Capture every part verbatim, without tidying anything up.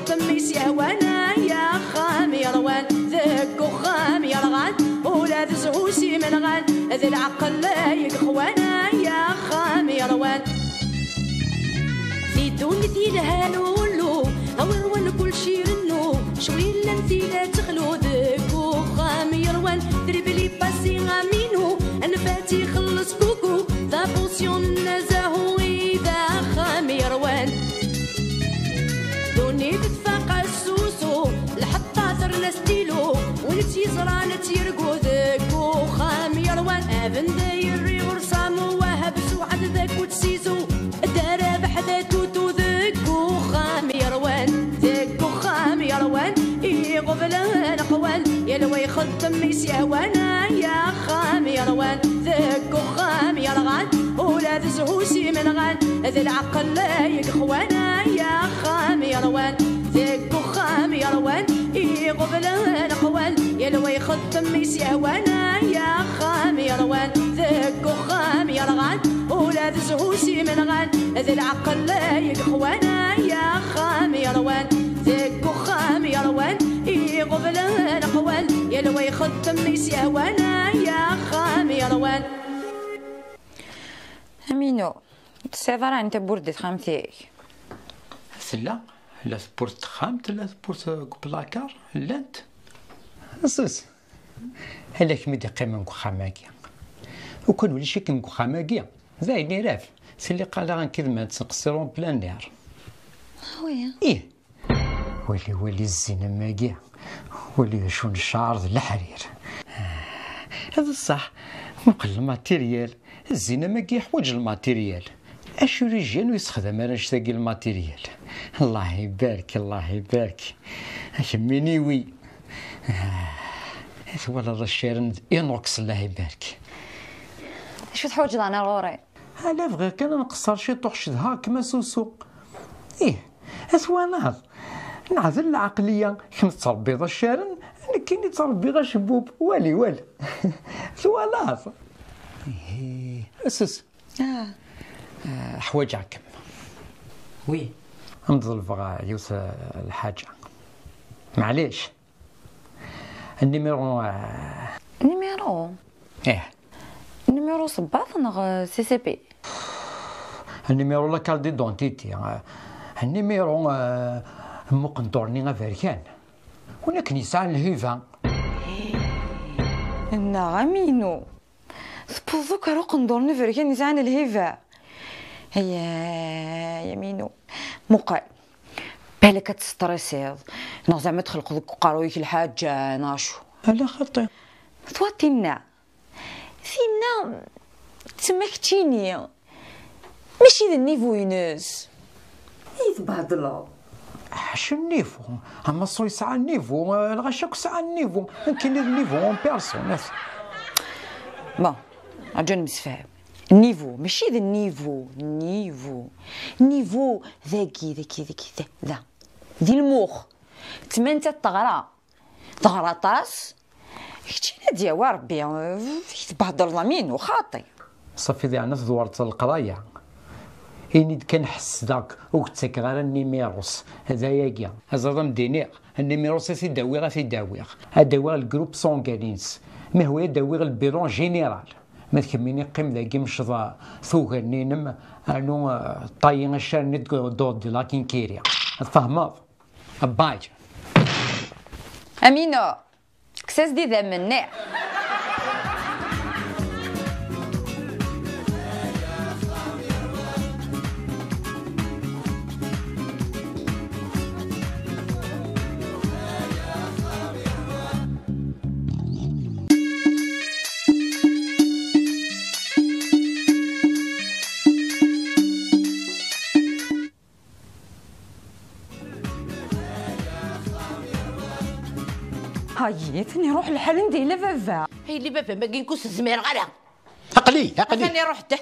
Temmis yehwan ay axxam yerwan, deg uxxam yerɣan, ula d zzhu s imenɣan, d lɛeqel ay ixwan ay axxam yerwan. Di ddunit yelhan ullu, awer wan kulci irennu, cwi llan tila texlu, deg uxxam yerwan, tribli pasi aminu, anfat ixelleṣ kuku, d apusyon n azahu i d axxam yerwan. Ddunit tfaq asusu, lḥeṭṭa terna stilu, win tt-yeẓran ad tt-yergu, deg uxxam yerwan. Abenday irri ursamu, wahab suɛad d akut sizu, darabeḥ d atutu, deg uxxam yerwan. Deg uxxam yerwan, iɣeblan qwan, yal wa ixeddem i s-yehwan, ay axxam yerwan. Deg uxxam yerɣan, ula d zzhu s imenɣan, d lɛeqel ay ixwan, ay axxam yerwan. Deg uxxam yerwan, iɣeblan qwan, yal wa ixeddem i s-yehwan, ay axxam yerwan. Deg uxxam yerɣan, ula d zzhu s imenɣan, d lɛeqel ay ixwan, ay axxam yerwan. Deg uxxam yerwan, iɣeblan qwan, yal wa ixeddem i s-yehwan, ay axxam yerwan. Aminu, tesɛiḍ ara ɛni tawwurt di texxamt-ik? Tella, la tewwurt n texxamt, la tewwurt deg uplakar, llant. Sus, ala kemm i d-iqqimen deg uxxam-agi. Ukan ulac-ikem deg uxxam-agi, d ayen irab. Tili qala akken ma tettqeṣṣireḍ en plein air. Ah oui. Ih. Wali, wali zzin am wagi. Wali acu n cceɛr d leḥrir. D ṣṣeḥ, muqel lmatiriyal. Zzin am wagi yeḥwaǧ lmatiriyal. Acurujyan ur yessexdam ara annect-agi lmatiriyal. Allah ibarek, Allah ibarek. A kemmini wi. Twalaḍ accaren d inox, Allah ibarek. D acu teḥwaǧeḍ ɛni ɣur-i? Ala, bɣiɣ kan ad nqeṣṣer ciṭuḥ, cedhaɣ-kem a Susu. Ih, a twalaḍ, neɛdel lɛeqliya, kemm tettṛebbiḍ accaren, nekkini ttṛebbiɣ acebbub, wali, wali. Twalaḍ? Ih, a Susu. Ah. Ah, ḥwaǧeɣ-kem. Oui. Am ḍelbeɣ, ah, yiwet, ah, lḥaǧa. Maɛlic. Nimiru, ah. Nimiru? Ih. Nimiru sebbaḍ neɣ, ah, C C P? Nimiru la carte d'identité, ah. Nimiru, ah, n uqendur-nni aberkan. Win akken yesɛan lhiba. Neɣ aminu. Tewwḍeḍ akk ar uqendur n uberkan yesɛan lhiba. Ay, ay, aminu. Muqel. Balak ad testrisiḍ, neɣ zeɛma txelqeḍ deg uqerruy-ik lḥaǧa, neɣ acu. Ala xaṭi. Twa tinna. Tinna, tsemma keččini. Mačči d nnivu-ines. I tbehdleḍ? Ḥaca nnivu. Amaṣu yesɛa nnivu, lɣaci akk sɛan nnivu. Nekkini d nnivu en personne. Bon, rǧu ad nemsefham. Nnivu, mačči d nnivu. Nnivu. Nnivu, dagi, dagi, dagi, da, da. Di lmux. Tmanta teɣra. Teɣra aṭas. Keččini ad d-yawi Rebbi, eh, i tbehdleḍ aminu, xaṭi. Ṣafi, diɛna tedwreḍ leqraya. Ini-d kan ḥessdeɣ-k, ur k-ttakeɣ ara nnimirus. D ayagi. Aẓriḍ am d-iniɣ, nnimirus ad t-id-awiɣ, ad t-id-awiɣ. Ad d-awiɣ lgrup sanguin-ines. Ma hwi ad d-awiɣ lbilan général. Ma d kemmini qqim dagi mecḍ tuga-nni-inem, rnu, eh, ṭṭayi accaren-nni d-, d-, d la kinkiri. Tfehmeḍ? Bye. Aminu, kkes-as-d idammen-nni. Hayi, atan iruḥ lḥal anda yella baba. Ay, yella baba, ma ginku s-zmireɣ ara. Aql-i, aql-i. Atan iruḥ da.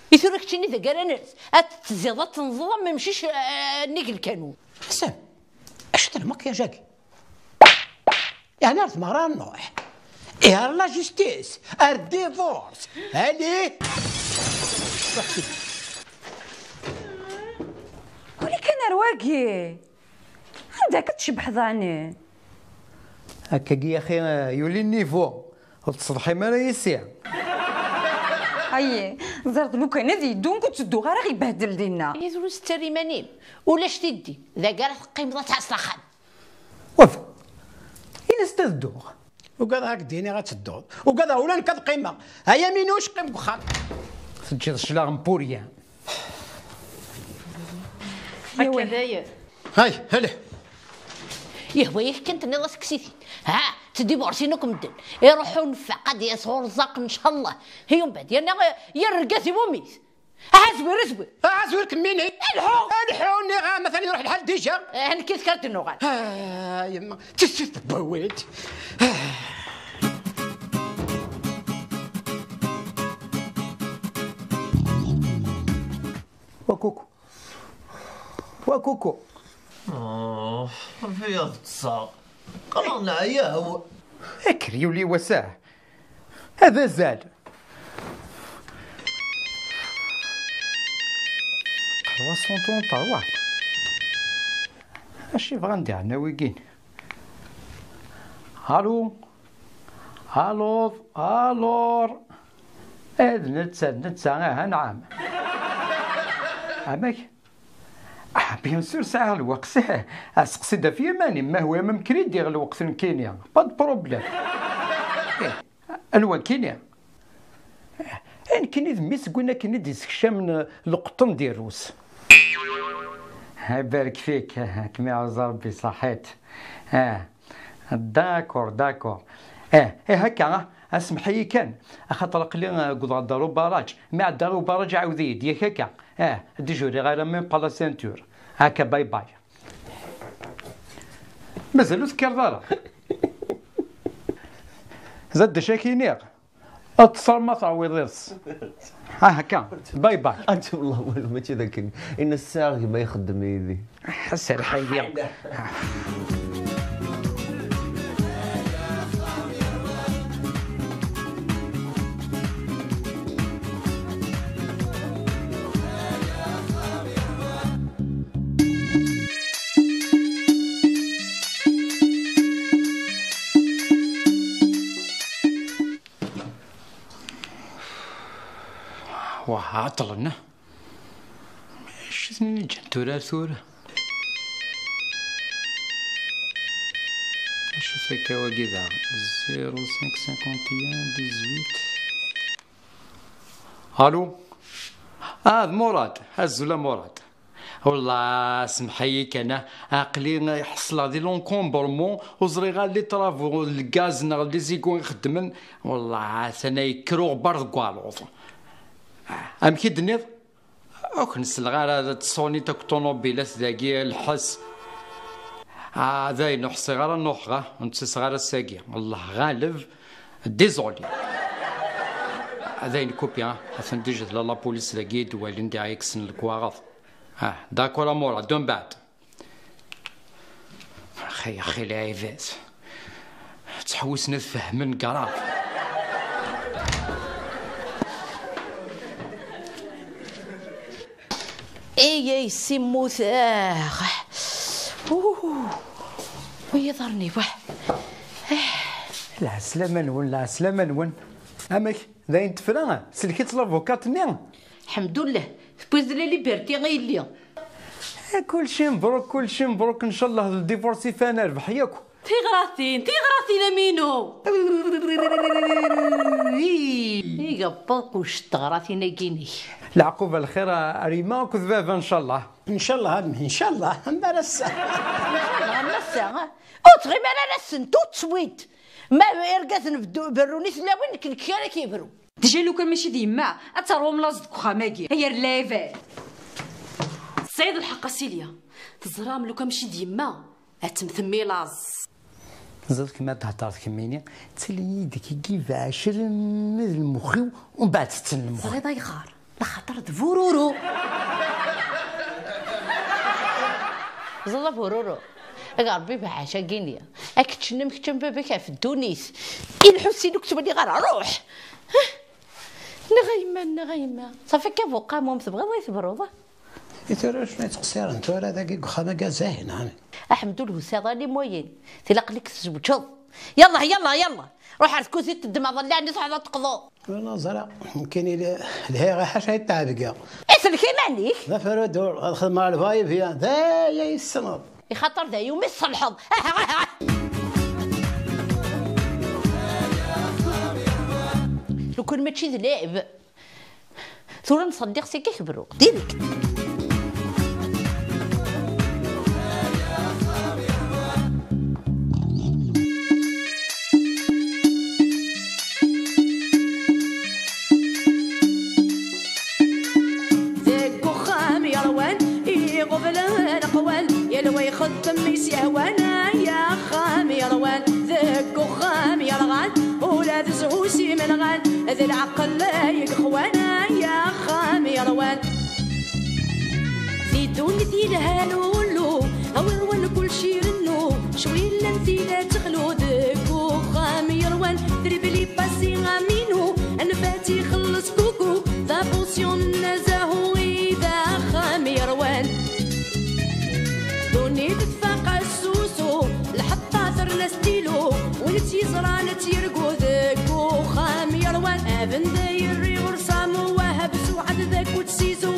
I tura keččini d agaran-is, ad tetziḍ, ad tenẓeḍ am umcic, eh, nnig lkanun. Sam, acu-t lmakyaj-agi? Yeɛni ar tmeɣra ad nruḥ? Ihi ar la justice, ar divorce, allez! Uli kan ar Agi, anda akka tcebḥeḍ ɛni? Akkagi yaxi, yuli nnivu, ur teṣḍḥim ara yis-i. Ayi, ẓer d lukan ad yeddu, ur ttedduɣ ara ɣ-ibehdel dinna. Ihi drus ttarra iman-im, ulac tiddi, dagi ara teqqimeḍ ad tɛasseḍ axxam. Waf, in-as-d ad dduɣ. Ugadeɣ ad k-d-iniɣ ad tedduḍ. Ugadeɣ ula nekk ad qqimeɣ. Ay Aminuc, qqim deg uxxam. Teǧǧiḍ cclaɣem purya. Akka dayen. Hay, hele. Yehwa-yak kan tenniḍ-as kkes-it-id. Ha, ttdibursin akk medden. Iruḥ unfaq ad d-yas urẓaq, ncallah. Hi umbeɛd, yerna yerreg-as i wumi-t. Aha zwir, zwir. Aha zwir kemmini. Lḥu. Lḥu, nniɣ-am atan iruḥ lḥal dija. Eh, nekk yid-k ara d-nuɣal. Ah, yemma, tissit n wawal. Wa kuku. Wa kuku. Ah, Rebbi ad ṭṭseɣ. Qqleɣ neɛyaw. Akker yuli wass-a. Ad azal. Qerwa sentu n terwa. Acu yebɣan diɣen wigin? Alu? Aluḍ? Alur? Eh, d netta, d netta, aha, nɛam. Amek? Ah, bien sûr, sɛiɣ lweqt. Aseqsi-d ɣef yiman-im, ma hwa ma mkri diɣ lweqt nekkini. Pas de problème. Eh, anwa nekkini? Eh, nekkini d mmi-s n win akken i d-yessekcamen lqeṭṭen di rrus. Ah, ibarek fik, ah, kem-iɛuzz Rebbi, ṣaḥit. Ah, d'accord, d'accord. Eh, eh, akka, ah, asmeḥ-iyi kan, axaṭer aql-i, ah, wwḍeɣ-d ar ubaraǧ. Mi ɛeddaɣ i ubaraǧ, ɛawed-iyi-d, yak akka? Eh, ad d-juriɣ ara même pas la ceinture. Akka, bye bye. Mazal ur tekkireḍ ara? Zad d acu ak-iniɣ? Ad teṣṣer ma teɛwiḍ iḍes. Ah, akka. Bye bye. Anti wallah walu, mačči d akken. Inna ssaɣ gma ixeddem yid-i. Serreḥ-iyi. Wah, ɛeṭṭlen. Acu i ten-iǧǧan tura ar tura? Acu-t akka wagi daɣen? Zéro cinq cinquante et un dix-huit. Alu? Ah, d Murad. Azul a Murad. Wallah, semḥ-iyi kan, ah, aql-i ḥeṣleɣ di l'encombrement, ur ẓriɣ ara les travaux, lgaz neɣ les égouts i xeddmen. Wallah, atan yekker uɣebbar deg waluḍ. Ah, amek i d-tenniḍ? Ur k-selleɣ ara, ad tṣunit akk ṭunubilat dagi, lḥess. Ah, dayen, ur ḥṣiɣ ara nuḥeɣ, ah, ur nttaseɣ ara ass-agi. Allah ɣaleb, désolé. Ah, dayen, kupi, ah, atan déjà tella la police dagi i d-walin diɣ yekksen lekwaɣeḍ. Ah, d'accord a Murad, de mbeɛd. Axi, axi, lɛibad. Ttḥewwisen ad fehmen grave. Ay, ay, simmuteɣ. Uhu. Wi iḍarren-iw, ah. Lɛeslama-nwen, lɛeslama-nwen. Amek? Dayen tefra? Sellek-itt lavukat-nni? Ḥemdullah, tewwiḍ la liberté a yelli. Eh, kulci mebruk, kulci mebruk, ncallah d ldivorce ifan rbeḥ yakk. Tiɣratin, tiɣratin a Minu! Iga berquc teɣratin-agi-inek. Leɛqub a lxir a, a Rima akked baba, ncallah. Ncallah a mmi, ncallah, am ara ass-a. Ncallah am ass-a. Ur tɣim ara ar ass-n, tout de suite. Ma irgazen beddu-, berrun i tlawin, nekk, nekk ara k-yebru. Déjà lukan mačči d yemma, ad terwem laẓ deg uxxam-agi. Ay ar lɛibad! Tesɛiḍ lḥeqq a Silya. Teẓram lukan mačči d yemma, ad temtem i laẓ. Teẓriḍ kemmi ad d-theddreḍ kemmini, ttili-yi-d kiki beɛcir armi d lmux-iw, umbeɛd tetten lmux. Teẓriḍ ayɣer? Laxaṭer d bururu. Ẓeḍ a bururu. Ag Ṛebbi beɛɛac-agi-nni. Ad k-ččen am kečč am baba-k ɣef ddunit. I lḥut-inu ur k-ttwaliɣ ara, ruḥ! Neɣ a yemma, neɣ a yemma. Ṣafi akka buqamum tebɣiḍ ay tebruḍ? I tura ur yettqeṣṣiren tura dagi deg uxxam-agi zdayen, ɛni? Aḥmed ur yusiḍ ara i wayen. Tilaq-ik tzewǧeḍ. Yallah, yallah, yallah. Ruḥ ar tkutit teddmeḍ llaɛni, truḥeḍ ad teqḍuḍ. Wala ẓriɣ, nekkini li-, lhiɣ ḥaca i ttɛebgiɣ. Iselk iman-ik! D aferudur, ad xedmeɣ lvaye-vient, d aya i tessneḍ. Ixaṭer d ayen umi tṣelḥeḍ. Lukan mačči d lɛib. Tura nṣeddiq seg-k bru. Direk. Deg uxxam yerwan, iɣublen aqwal, yal wa ixeddem i s-yehwan, ay axxam yerwan. Deg uxxam yerɣan, ula d zzhu s imenɣan, d lɛeqel ay ixwan, ay axxam yerwan. Di ddunit yelhan ullu, awer wan kullec irennu, cwi llan tila texlu. Deg uxxam yerwan, tribli passi aminu, anfat ixelleṣ kuku, d abuṣyun n azahu i d axxam yerwan. Ddunit tfaq asusu, lḥeṭṭa terna stilu, win tt-yeẓran ad tt-yergu. Deg uxxam yerwan, abend yerri ur samu wahab suɛad d akut sizu,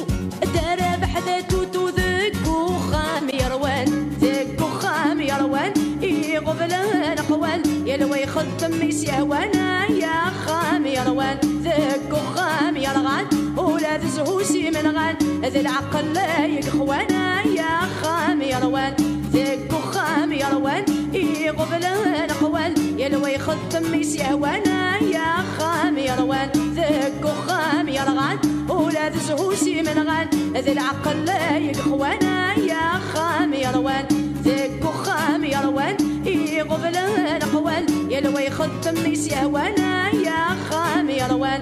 darabeḥ d atutu. Deg uxxam yerwan, deg uxxam yerwan, iɣublen aqwal, yal wa ixeddem i s-yehwan, ay axxam yerwan. Deg uxxam yerɣan, ula d zzhu s imenɣan, d lɛeqel ay ixwan, ay axxam yerwan. Deg uxxam yerwan, iɣublen aqwal, yal wa ixeddem i s-yehwan, ay axxam yerwan. Deg uxxam yerɣan, ula d zzhu s imenɣan, d lɛeqel ay ixwan, ay axxam yerwan. Deg uxxam yerwan, iɣublen aqwal, yal wa ixeddem i s-yehwan, ay axxam yerwan.